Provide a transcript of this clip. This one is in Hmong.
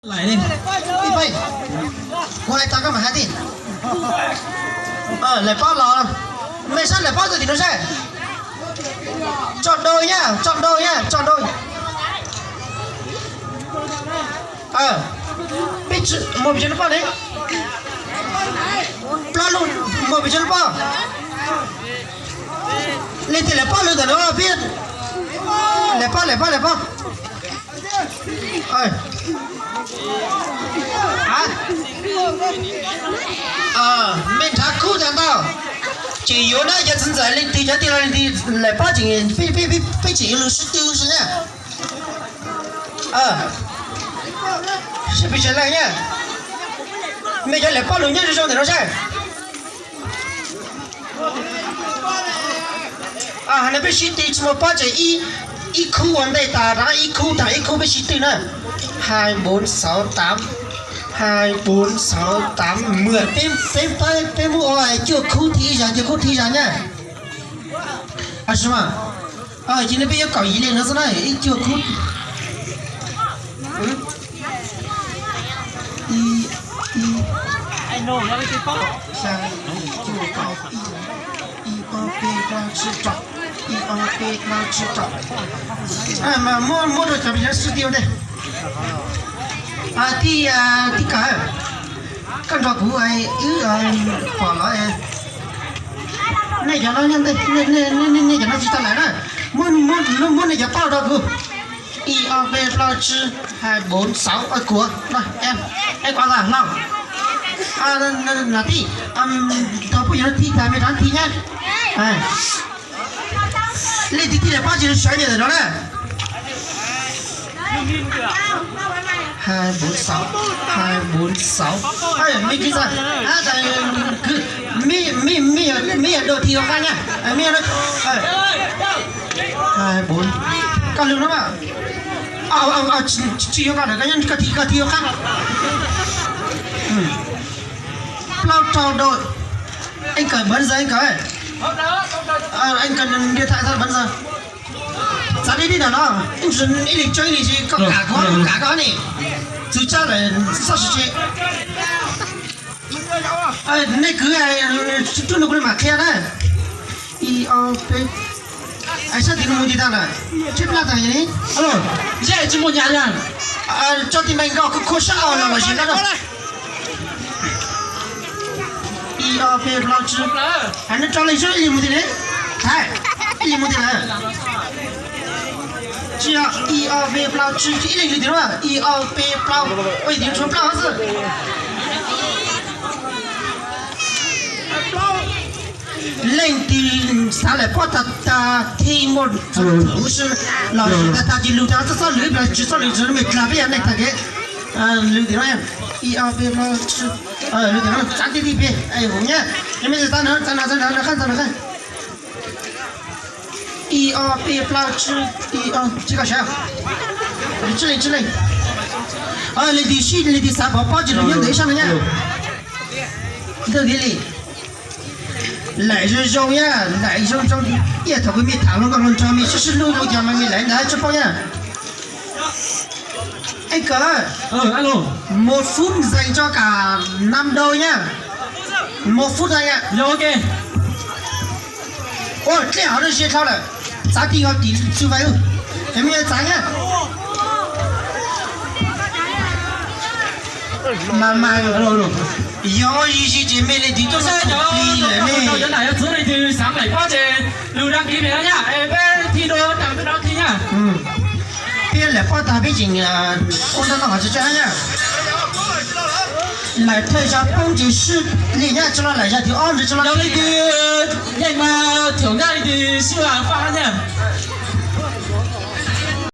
Lais ne, ib feem, kuv hais tag koj mam hais tiag. Lais pob los, mej saib lais pob txog tim no saib. Tso dau nyab, tso dau nyab, tso dau. Peb mus pes tsawg lub pob ne? Plaub lub, mus pes tsawg lub pob? Leej twg lais pob lug ntawm no peb. Lais pob, lais pob, lais pob. Mej nrhav khub tag ntau. Tseem yuav na, yog txiv ntxawm leej twg cov tij laug leej twg lais pob tseem peb tseem yuav lug sib tw xwb na. Sib pes tsawg leej na. Mej cov lais pob lug nyob zoo zoo ntawm no saib. Hais no peb sib tw tsis muaj pob ces ib khub ua ntej tas rau ib khub, tas ib khub peb sib tw na. Hai bốn sáu tám, hai bốn sáu tám mười, peb, peb muab ua cuaj khub thib ib zag, cuaj khub thib ib zag na. Ces no peb yuav kaum yim leej no xwb na, ib cuaj khub. Ib ob peb plaub tsib rau, ib ob peb plaub tsib rau. Mas muab, muab rau cov pes tsawg sib tw ua ntej. Tij, tij Kawm, koj nrog kuv wb pom los. Nej cov no nyob ntej, nej cov no tsis tau lais na. Muab, muab nej cov pob rau kuv. Ib ob peb plaub tsib, hai bốn sáu, kuv no, es kuv ntag no. Nam tij, tau pub yog no thij tag me rov thij nyab. Leej twg thij lais pob tsis sawv nyias ntawm no na. Hai bốn sáu, hai bốn sáu. Me kwv tij, me, me, me, me yog dua thij ua qab nyab. Me, hai bốn. Koj lug no mas. Tsis yuav koj lawm, koj nyob koj thij, koj thij ua qab. Plaub rau dua. Anh Cởi bấm giờ anh Cởi. Anh Cởi điện thoại ra bấm giờ. Txav dib dib ntawm no, ib leeg tso ib leeg tsis, koj kam kuv kuv kam koj ne. Txwv tsab lawm txhob siv tsev. Nej kwv, rub nrog kuv mam qhia na. Ib ob peb. Sab tim no mus tim tag lawm, tsib plab tag li. Tsis muaj nyab, tso tim Mees Nkaus, khuab sab no los zis no. Ib ob peb plaub tsib. Hais no rau leej seb ib leeg mus tim lawm. Hais, ib leeg mus tim lawm. Tsis yog ib ob peb plaub tsib, ib leeg lwm tim no. Ib ob peb plaub, ua tim tshuav plaub xwb. Leej twg xav lais pob tag tag thij muaj huv si los sis tag tag cis lug tag txhob txhob lwm ib pliag, tsis txhob lwm tsis me dlag peb yog neeg tag kev. Lwm tim no, ib ob peb plaub tsib, lwm tim no tsav tib tib pem huv nyab, me txav no txav no txav no qab txav no qab. Ib ob peb plaub tsib, ib ob tsib koj sawv. Tsib leej tsib leej. Leej twg sib leej twg xav pov pob tsis lug nyob ntawm ib sab no nyab. Ntawd li. Lais zoo zoo nyab, lais zoo zoo. Ib yam thaum kuv me tham hluas nkauj hluas nraug me sib sib hlub rau cov mas me lais ntawd tsis paub nyab. Ej kawm, một phút dành cho cả năm đôi nhá. Một phút thôi nhá. Ua dlej hov no ze dhau lawm. Txav ti ho tim tsw vais, es me txav nyab. Mas mas, yog ua yig zis ces me leej twg tuaj sab cov li lawm ne. Cov nam cov txwv leej twg xav lais pob ces lug đăng ký pem no nyab, es peb thi đua tag peb rov thi nyab. Peb lais pob tag peb tseem ua nroj noj hov tsis tsw nyab. Lais thawj zag poob ces swb li nyab, tsis los lais zag thib ob ntawd tsis los. Yog leej twg yeej mas thov nkaj leej twg sib pab nyab.